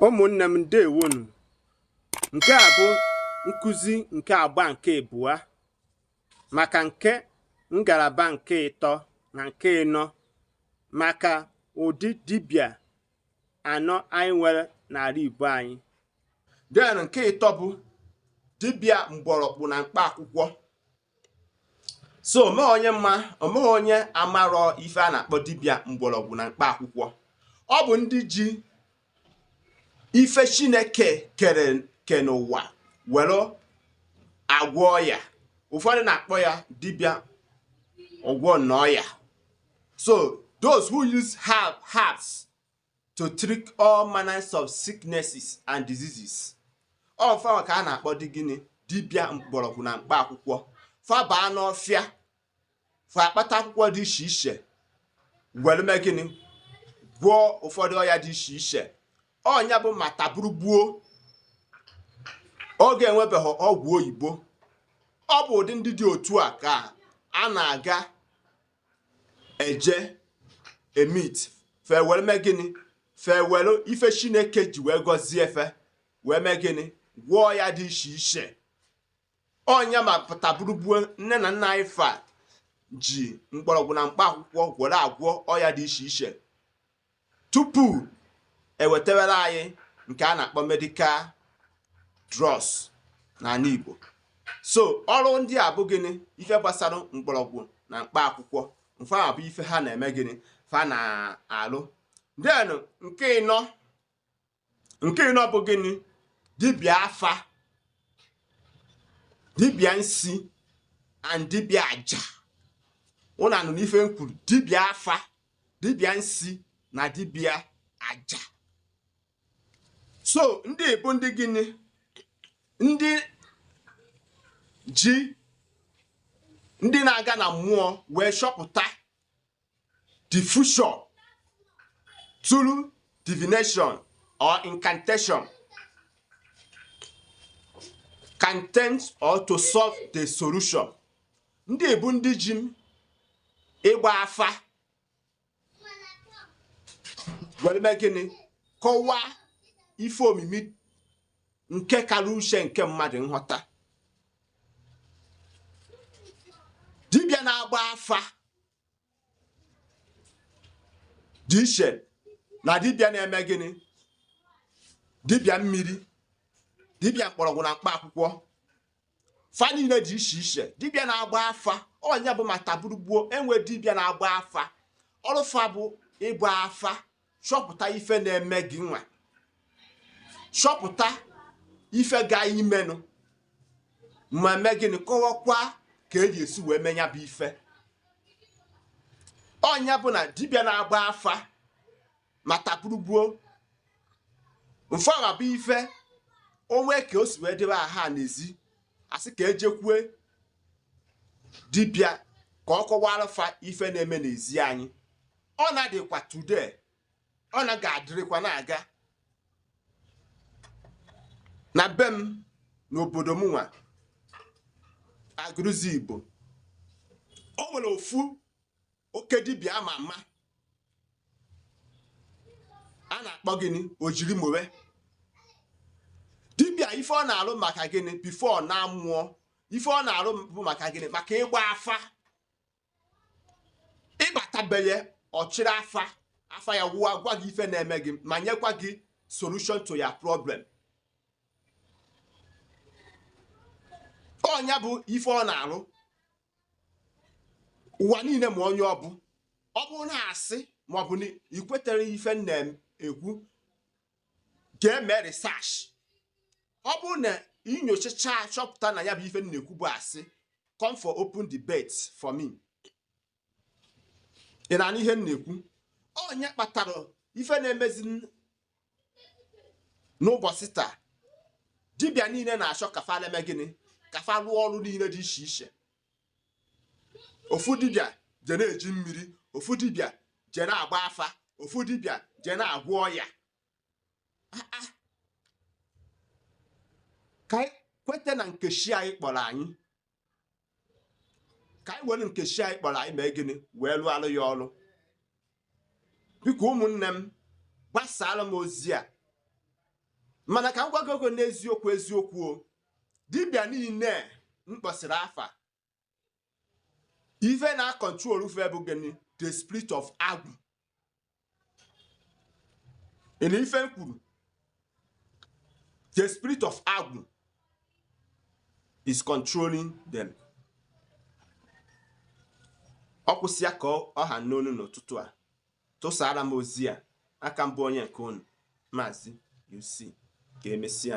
Ụmụnne m, ndewonu. Nke a bụ nkụzi nke agba nke ịbụa maka nke ngalaba nke ịtọ na nke ịnọ maka ụdị dibịa anọ anyị nwere n'ala Igbo anyị. Then nke ịtọ bụ dibịa mgbọrọgwụ na mkpa akwụkwọ. So omeghị onye mma, omeghị onye amarọ ife a na-akpọ dibịa mgbọrọgwụ na mkpa akwụkwọ. Ọ bụ ndị ji ife Chineke kere ke n'ụwa were agwọ ọya. Ụfọdụ na-akpọ ya dibịa ọgwọ n'ọya. So those who use herbs to treat all manners of sicknesses and diseases. Ọ fanwa ka a na-akpọ dị gịnị? Dibịa mgbọrọgwụ na mkpa akwụkwọ. Fa baa n'ọfịa, fa akpata akwụkwọ dị iche iche were mee gịnị? Gwọọ ụfọdụ ọya dị iche iche. Ọnya bụ ma taburugbuo oge enwebeghị ọgwụ oyibo. Ọ bụ ụdị ndị dị otu a ka a na-aga eje emit fe were mee gịnị? Fe were ife Chineke ji wee gọzie fe wee mee gịnị? Gwọọ ya dị iche iche. Ọnya ma pụtaburugbuo nne na nna anyị fa ji mgbọrọgwụ na mkpa akwụkwọ were agwọ ọya dị iche iche tupu ewetawere anyị nke a na-akpọ medical drugs n'ala Igbo. So ọrụ ndị a bụ gịnị? Ife gbasara mgbọrọgwụ na mkpa akwụkwọ mfe a bụ ife ha na-eme gịnị? Fa na-alụ. Then nke ịnọ, nke ịnọ bụ gịnị? Dibịa afa, dibịa nsi and dibịa aja. Ụnụ anụ n'ife m kwuru? Dibịa afa, dibịa nsi na dibịa aja. So ndị bụ ndị gịnị? Ndị ji ndị na-aga na mmụọ wee chọpụta the future through divination or incantation content or to solve the solution. Ndị bụ ndị ji m ịgba afa were mee gịnị? Kọwaa ife omimi nke kara uche nke mmadụ nghọta. Dibịa na-agba afa dị iche na dibịa na-eme gịnị? Dibịa mmiri, dibịa mkpọrọgwụ na mkpa akwụkwọ. Fa niile dị iche iche. Dibịa na-agba afa ọnya bụ ma taburugbuo enwe dibịa na-agba afa. Ọrụ fa bụ ịgba afa chọpụta ife na-eme gị nwa, chọpụta ife ga imenụ, ma mee gịnị? Kọwakwa ka eji esi wee mee ya bụ ife. Ọnya bụ na dibịa na-agba afa ma taburugbuo mfọwa bụ ife onwe ka o si wee debe aha n'ezi, asị ka ejekwue dibịa ka ọ kọwara fa ife na-eme n'ezi anyị. Ọ na-adịkwa today, ọ na ga-adịrịkwa na-aga na be m n'obodo m nwa Agụrụzi Igbo. O nwere ofu oke dibịa ama ama a na-akpọ gịnị? Ojirimowe. Dibịa ife ọ na-alụ maka gịnị? Before na mmụọ, ife ọ na-alụ bụ maka gịnị? Maka ịgba afa. Ịbatabeye ọchịrị afa, afa ya wụwa gwa gị ife na-eme gị ma nyekwa gị solution to your problem. Ọnya bụ ife ọ na-alụ ụwa niile. Ma onye ọ bụ ọ bụrụ na asị maọbụ na ị kwetere ife m na-ekwu, ga-eme research. Ọ bụrụ na inyochacha chọpụta na ya bụ ife m na-ekwu bụ asị, come for open debate for me. Ị na-anụ ihe m na-ekwu? Onye kpatara ife na-emezi n'ụbọchị taa, dibịa niile na-achọ ka fa na-eme gịnị? Ka fa rụọ ọrụ niile dị iche iche. Ofu dibịa je na-eji mmiri, ofu dibịa je na-agba afa, ofu dibịa je na-agwọ ọya. Ka anyị kweta na nke chi anyị kpọrọ anyị, ka anyị were nke chi anyị kpọrọ anyị mee gịnị? Wee lụọ alụ ya ọrụ. Biko ụmụnne m, gbasara m ozi a. Mana ka m gwa gị ogo n'eziokwu eziokwu o, dibịa niile m kpọsịrị afa, ife na control fe bụ gịnị? The spirit of agwụ. Ịna ife m kwuru? The spirit of agwụ is controlling them. Ọ kwụsịa ka ọ ha n'onu n'ụtụtụ a. Tụsara m ozi a aka mbụ, onye nke unu, Maazị UC. Ka emesịa.